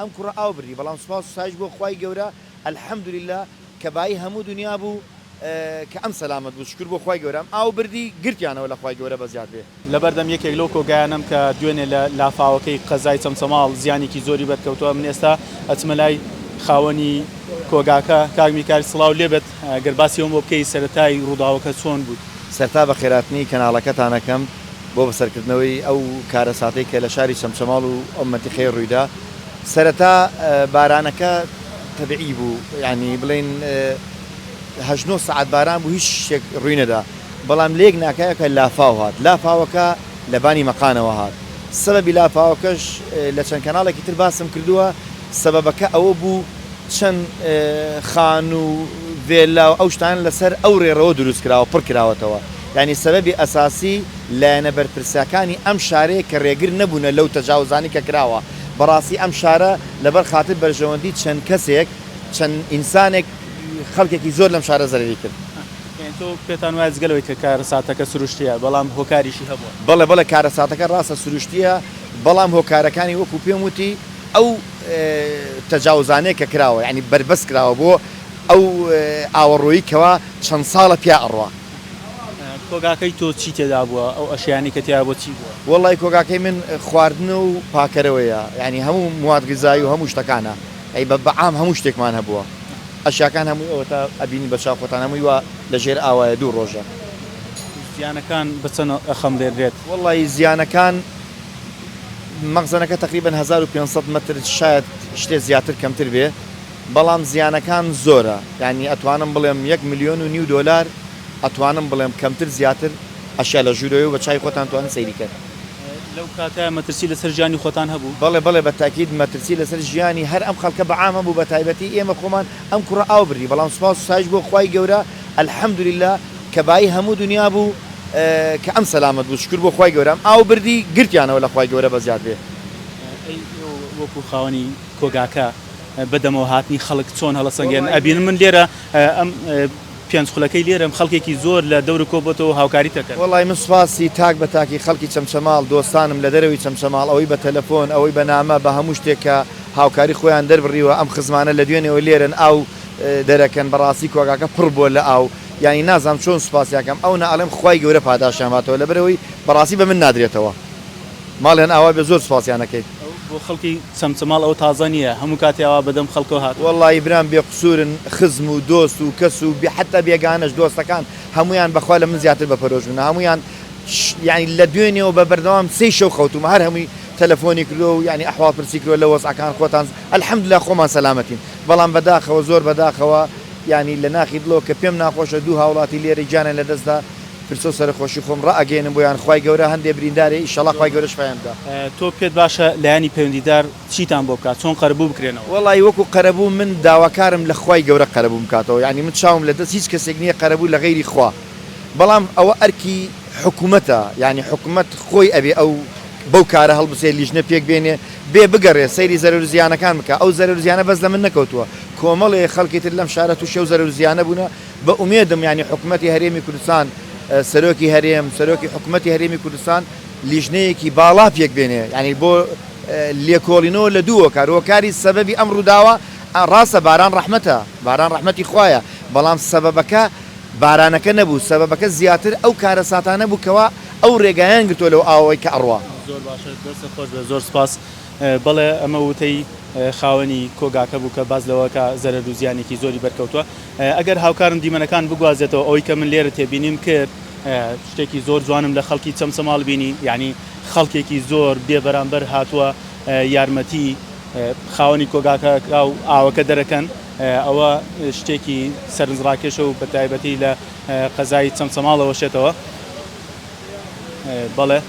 ئەم کوڕە ئاو بردی بەڵام سوپاس و ستایش بۆ خوای گەورە الحمدللە کە بایی هەموو دونیا بوو کە ئەم سەلامەت بوو شوکر بۆ خوای گەورە ئەم ئاو بردی گرتیانەوە لە خوای گەورە بەزیاد بێ. لەبەردەم یەکێک لەو کۆگایانەم کە دوێنێ لە لافاوەکەی قەزای چەمچەماڵ زیانێکی زۆری بەرکەوتووە، من ئێستا ئەچمە لای خاوەنی کۆگاکە، کاک میکایل سڵاو لێبێت، گەر باسی ئەوەم بۆ بکەی سەرەتای ڕووداوەکە چۆن بوو؟ سەرتا بەخێراتنی کەناڵەکەتان ئەکەم بۆ بەسەرکردنەوەی ئەو کارەساتەی کە لە شاری چەمچەماڵ و ئەو مەنتیقەیە ڕوویدا سەرەتا بارانەکە تەبعی بوو یانی بڵێین هەشت نۆ سەعات باران بوو هیچ شتێک ڕووی نەدا بەڵام لەیەک ناکایەکە لافاو هات لافاوەکە لە بانی مەقانەوە هات سەبەبی لافاوەکەش لە چەند کەناڵێکی تر باسم کردووە سەبەبەکە ئەوە بوو چەند خانوو و ڤێلا و ئەو شتانە لەسەر ئەو ڕێڕەوە دروست کراوە پڕ کراوەتەوە یانی سەبەبی ئەساسی لایەنە بەرپرسەکانی ئەم شارەیە کە ڕێگر نەبوونە لەو تەجاوزانەی کە کراوە بەڕاستی ئەم شارە لەبەر خاتر بەرژەوەندی چەند کەسێک چەند ئینسانێک خەڵکێکی زۆر لەم شارە زەرەری کرد. یانی تۆ پێتان وایە جگە لەوەی کە کارەساتەکە سروشتییە بەڵام هۆکاریشی هەبووە؟ بەڵێ بەڵێ کارەساتەکە ڕاستە سروشتییە بەڵام هۆکارەکانی وەکو پێم وتی ئەو تەجاوزانەیە کە کراوە یانی بەربەست کراوە بۆ ئەو ئاوەڕۆیی کەوا چەند ساڵە پیا ئەڕوا. کۆگاکەی تۆ چی تێدا بووە؟ ئەو ئەشیانەی کە تیا بووە چی بووە؟ وەڵای کۆگاکەی من خواردن و پاکەرەوەیە یانی هەموو مواد غیزایی و هەموو شتەکانە ئەی بە عام هەموو شتێکمان هەبووە ئەشیاکان هەمووی ئەوەتا ئەبینی بە چاو خۆتان هەمووی وا لە ژێر ئاوایە دوو ڕۆژە. زیانەکان بە چەند ئەخەملێنرێت؟ وەڵای زیانەکان مەخزەنەکە تەقریبەن 1500 مەتر شایەد شتێ زیاتر کەمتر بێ بەڵام زیانەکان زۆرە یانی ئەتوانم بڵێم یەک ملیۆن و نیو دۆلار ئەتوانم بڵێم کەمتر زیاتر ئەشیا لە ژوورەوەی و بە چاوی خۆتان توانن سەیری کەن. لەو کاتە مەترسی لەسەر ژیانی خۆتان هەبوو؟ بەڵێ بەڵێ بە تاکید مەترسی لەسەر ژیانی هەر ئەم خەڵکە بە عام هەبوو بە تایبەتی ئێمە خۆمان ئەم کوڕە ئاو بردی بەڵام سوپاس و ستایش بۆ خوای گەورە الحمدللە کە بایی هەموو دونیا بوو کە ئەم سەلامەت بوو شوکر بۆ خوای گەورە ئەم ئاو بردی گرتیانەوە لە خوای گەورە بەزیاد بێ. ئەی ئێوە وەکو خاوەنی کۆگاکە بە دەمەوە هاتنی خەڵک چۆن هەڵەسەنگێنن؟ ئەبینم من لێرە ئەم پێنج خولەکەی لێرەم خەڵکێکی زۆر لە دەورت کۆبۆتەوە هاوکاریت دەکەن. وەڵای من سوپاسی تاک بە تاکی خەڵکی چەمچەماڵ دۆستانم لە دەرەوەی چەمچەماڵ ئەوەی بە تەلەفۆن ئەوەی بە نامە بە هەموو شتێک کە هاوکاری خۆیان دەربڕیوە ئەم خزمانە لە دوێنێوە لێرەن ئاو دەرەکەن بەڕاستی کۆگاکە پڕ بووە لە ئاو یانی نازانم چۆن سوپاسیان کەم ئەونە ئەڵێم خوای گەورە پاداشتیان باتەوە لەبەرئەوەی بەڕاستی بە من نادرێتەوە ماڵیان ئاوا بێ زۆر سوپاسیان ئەکەین. بۆ خەڵکی چەمچەماڵ ئەوە تازە نییە هەموو کاتێ ئاوا بەدەم خەڵکەوە هاتووە. وەڵایی برام بێ قسورن خزم و دۆست و کەس و حەتا بێگانەش دۆستەکان هەموویان بەخوا لە من زیاتر بە پەرۆش بوونە هەموویان یانی لە دوێنێوە بە بەردەوام سێی شەو خەوتوومە هەر هەمووی تەلەفۆنی کردووە و یانی ئەحواڵ پرسی کردووە لە وەزعەکان خۆتان الحمدللە خۆمان سەلامەتین بەڵام بەداخەوە زۆر بەداخەوە یانی لە ناخی دڵەوە کە پێم ناخۆشە دوو هاوڵاتی لێرە گیانیان لە دەست دا پرسە و سەرەخۆشی خۆم ڕائەگەیەنم بۆیان خوای گەورە هەندێ بریندارێ ئیشەڵا خوای گەورە شفایان بدا. تۆ پێت باشە لایەنی پەیوەندیدار چیتان بۆ بکات چۆن قەرەبوو بکرێنەوە؟ وەڵایی وەکو قەرەبوو من داواکارم لە خوای گەورە قەرەبووم بکاتەوە یانی من چاوم لە دەست هیچ کەسێک نیە قەرەبوو لە غەیری خوا بەڵام ئەوە ئەرکی حکومەتە یانی حکومەت خۆی ئەبێ ئەو بەو کارە هەڵبسێ لیژنە پێک بێنێ بێ بگەڕێ سەیری زەرەرو زیانەکان بکا ئەو زەرەرو زیانە بەس لە من نەکەوتووە کۆمەڵێ خەڵکی تر لەم شارە توشی ئەو زەرەرو زیانە بوونە بە ئومێدم یانی حکومەتی هەرێمی کوردستان سەرۆکی هەرێم سەرۆکی حکومەتی هەرێمی کوردستان لیژنەیەکی باڵا پێک بێنێ یانی بۆ لێکۆڵینەوە لە دوو هۆکار هۆکاری سەبەبی ئەم ڕووداوە ڕاستە باران ڕەحمەتە باران ڕەحمەتی خوایە بەڵام سەبەبەکە بارانەکە نەبوو سەبەبەکە زیاتر ئەو کارەساتانە بوو کەوا ئەو ڕێگایان گرتووە لەو ئاوەی کە ئەڕوا. زۆر باشە دەستت خۆش بێت زۆر سوپاس. بەڵێ ئەمە وتەی خاوەنی کۆگاکە بوو کە باس لەوە کە زەرەر و زیانێکی زۆری بەرکەوتووە. ئەگەر هاوکارم دیمەنەکان بگوازێتەوە ئەوەی کە من لێرە تێبینیم کرد شتێکی زۆر جوانم لە خەڵکی چەمچەماڵ بینی یعنی خەڵکێکی زۆر بێ بەرامبەر هاتووە یارمەتی خاوەنی کۆگاکە و ئاوەکە دەرەکەن ئەوە شتێکی سەرنجڕاکێشە و بە تایبەتی لە قەزای چەمچەماڵەوە شێتەوە. بەڵێ.